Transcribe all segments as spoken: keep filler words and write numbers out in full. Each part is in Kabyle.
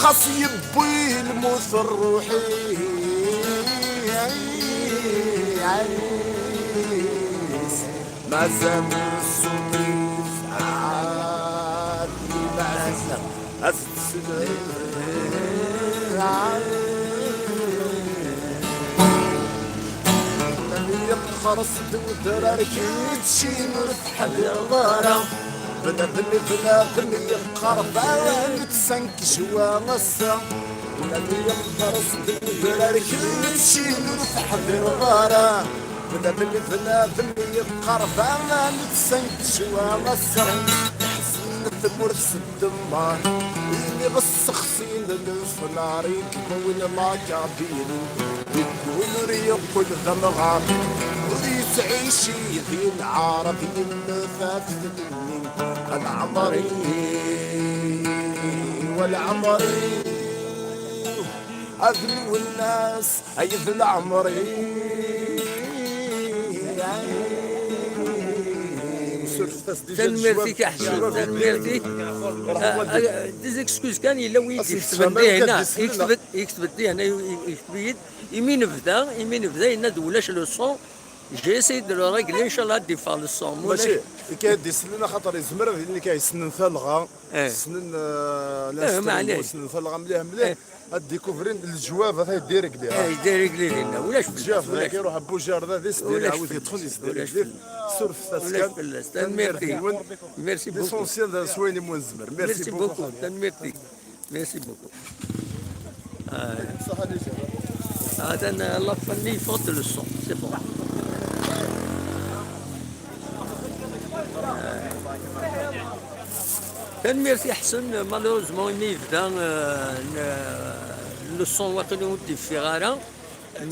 As yewwi lmut rruḥ-is, mazal ṣṣut-is ɛad imaɛzaq. As-d-sel. Yeqqers-d udrar keččini ur teḥdireḍ ara. Bnadem i bnadem yeqqar bawan ur tsankejwa ass-a. Bnadem yeqqers-d udrar keččini ur teḥdireḍ ara. Bnadem i bnadem yeqqar bawan ur tsankejwa ass-a. Teḥzen tmurt s ddemmar, imi ɣ-ssexsin lefnar i yewwin la kabili. Yiwen ur yeqqel d amɣar, ur yettɛici di lɛar, ad yemmet afenni. A leɛmer-iw, a leɛmer-iw, a d Lwennas, ay d leɛmer-iw. Surfet-as-d kan. Tanemmirt-ik a Ḥsen, tanemmirt-ik. Ah, ah, des excuses kan, yella wi Ad d-iketben sent-tfehmem dihna, kan d-isem-nneɣ. Yekteb-d, yekteb-d dihna, yekteb-iyi-d, imi nebda, imi nebda, yenna-d ulac le son. J'ai essayé de le régler, inchallah ad d-iffeɣ le son. Mačči, nekk ad d-isellen, axaṭer yezmer ad yili nekk yessnen talɣa, Eh. Ssnen, eh, Eh, l'instrument, maɛlic. Ssnen talɣa mliḥ mliḥ. Eh. Ad découvrir leǧwab, ad yeddi régler. Eh, yeddi régler dinna, ulac fell-as, Jeff, ulac. Dagi, ruḥ a Bujarda, d isdiri, ulac ɛawed fell-as, yeṭṭfen isdiri, ulac fell-as. Surfet-as kan. Ulac fell-as. Tanemmirt-ik. Merci beaucoup. L'essentiel d s wayen i mu nezmer. Merci beaucoup. Tanemmirt-ik. Merci beaucoup. Ah. Atan la fin, yeffeɣ-d le son. C'est bon. Tanemmirt i Ḥsen, malheureusement, imi yebda, euh, n-, le son waqil ur d-yeffiɣ ara,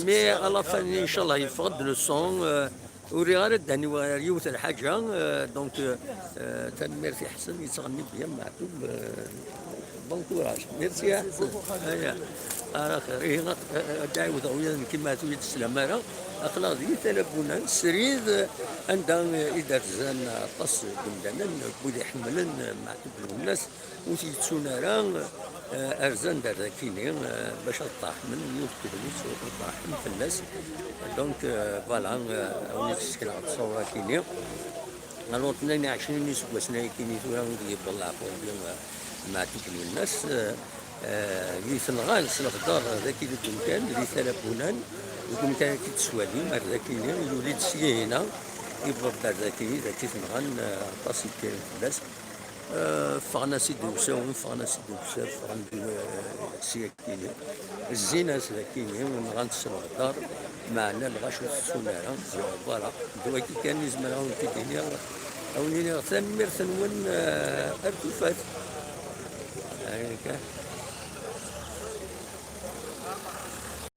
mais à la fin, inchallah, yeffeɣ-d le son, euh, ur riɣ ara ad d-aniɣ ɣer yiwet n lḥaǧa, euh, donc, euh, euh, tanemmirt i Ḥsen, yettɣenni bien Maɛtub, euh, bon courage. Merci a Ḥsen. Aya. Ara xir. Ihi, ad d-ɛiwdeɣ ula d nekk i Maɛtub i d-teslam ara. Aql-aɣ deg Tala Bunan, srid, anda i d-rzan aṭas n yimdanen, n wid iḥemmlen Maɛtub Lwennas, ur t-yettun ara, eh, rzan-d ar dakini, eh, bac ad ṭṭaḥmen, yiwet n tedwilt ur ṭṭaḥen fell-as. Donc, eh, voilà, eh, a wen-id-ssekneɣ-d ṣṣura-kini. Alors, tnin ɛecrin n yiseggasen ayakini tura i d-yewweḍ leɛfu-agi, eh, Maɛtub Lwennas, eh, Eh, di tenɣa s lexḍer dagi deg umkan, di Tala Bunan, deg umkan akka i d-teswalim, ar dakini, yuli-d syihina, yewweḍ-d ar dakini, dagi tenɣan, eh, aṭas yekkiren fell-as. Eh, ffɣen-as-id iwsawen, ffɣen-as-id iwsar, ffɣen-d, eh, syakini. Zzin-as dakini, nɣan-t s lexḍer, meɛna lɣaci ur tettun ara. Voilà, d wagi kan i zemreɣ ad wen-t-id-iniɣ, ad wen-iniɣ tanemmirt-nwen, eh, ar tufat. Akka.